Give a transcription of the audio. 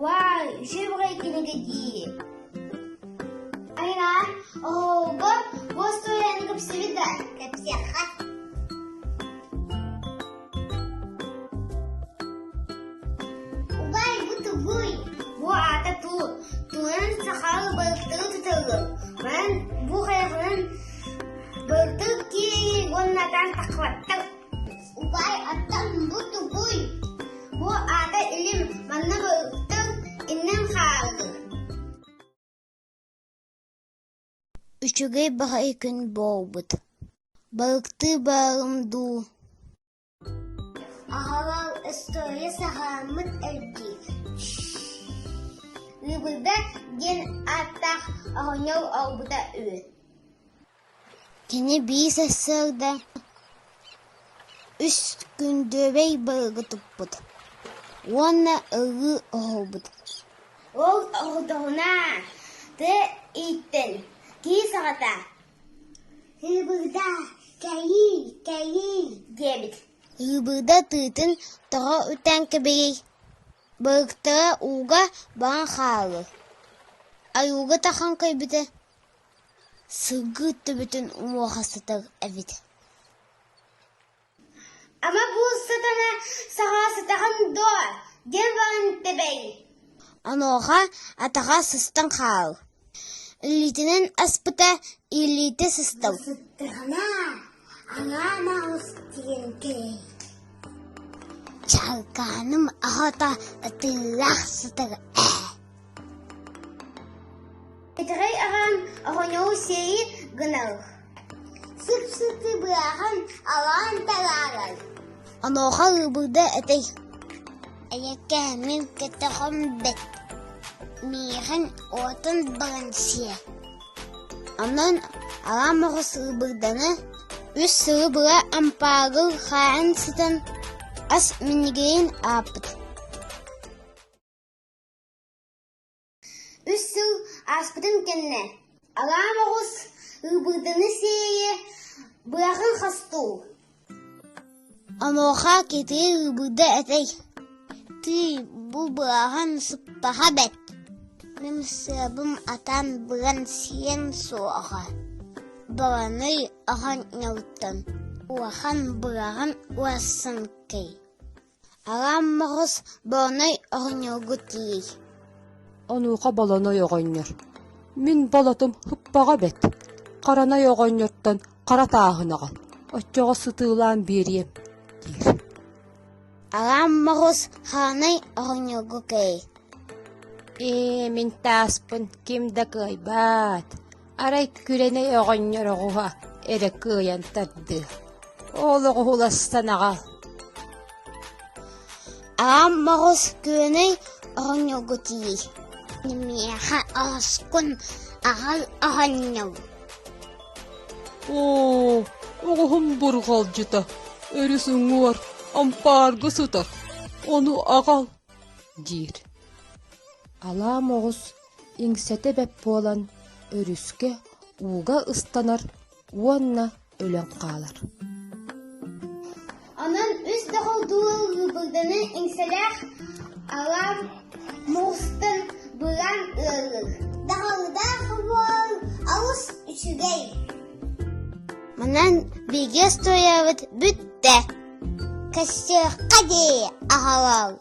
Уай, үчүгэй баҕайы кинигэ дии. Айаан, оһоҕор бу остуоруйаны кэпсиибит да? Кэпсиэххэ. Убай, бу тугуй? Бу аата туу. Туунан сахалыы балыктары туталлар. Манан бу хайаҕынан балыктар киирии уонна атаан таххыбаттар. Убай, аттан бу тугуй? Бу аата илим, манна балыктар иннин хааллар. Үчүгэй баҕайы күн буолбут. Балыктыы барарым дуу Аҕалар история саҕаламмыт эрдии Лыбыда диэн ааттаах оҕонньор олорбута үһү. Кини биир сарсыарда үс күндүөбэй балыгы туппут уонна ыллыы оһолбут. Ол оҕотоҕуна тыа ииттэн киһи саҕата «Ыбыда, кэлиий, кэлиий» диэбит. Ыбыда тыытын тоҕо үтэн кэбиһий, балыктара ууга баран хаалар. Айууга тахан көрбүтэ, сылгы төбөтүн уҥуоҕа сытар эбит. Ама бу сатана саҕа сытаҕын дуо диэн баран тэбэй. Онуоха атаҕа сыстан хаал. Илиитинэн аспыта илиитэ сыстал. Сыттаҕына аҥаа маҕус диэн кэлэй. Чалкааным аҕата ытыылаах сытар ээ. Итэҕэй аҕам оҕонньору сиэйи гынар Сып-сыты быраҕан алаан тараарар Онуоха ыыбырда этэй: «Эйэккээ, мин көтөҕөм бэт, миэхин уотун баран сиэ» Онон араам оҕус ыыбырданы үс сылы быһа ампааргар хаайан сытан ас минньигэһин ааппыт Үс сыл ааспытын кэннэ, алаам оҕус ыыбырданы сиэйэ быраҕын хостуу. Онуоха китии ыыбырда этэй: «Тыый, бу быраҕан сыппаха бэт, мин сыабым атан быган сиэн суоҕа, бараный оҕонньоруттан улахан быраҕан уорсан кэй» Араам Моҕус Болоной оҕонньорго тиий Онуоха Болоной оҕонньор: «Мин болотум һыппаҕа бэт, Харанай оҕонньортон хара тааһын аҕал, оччоҕо сытыылаан биэриэм» диир. Араам Моҕус Харанай оҕонньорго кэй Ээ, мин тааспын ким да кыайбат, арай Күрэнэй оҕонньор оҕуһа эрэ кыайан тардыа, ол оҕуһу уластан аҕал Аҕам Моҕус Күөнэй оҕонньорго тиий Миэхэ оҕускун аҕал оҕонньор Оо, оҕуһум бурҕалдьыта, өрүс уҥуор, ампаарга сытар, ону аҕал диир. Алаа Моҕус иҥсэтэ бэрт буолан өрүскэ ууга ыстанар уонна өлөн хаалар. Онон үс доҕордуу ыыбырданы иҥсэлээх алаам муустан быраан ыаллар. Доҕордоох буол олус үчүгэй. Манан бииргэ остуойабыт бүттэ. Көрсүөххэ дии, аҕалал.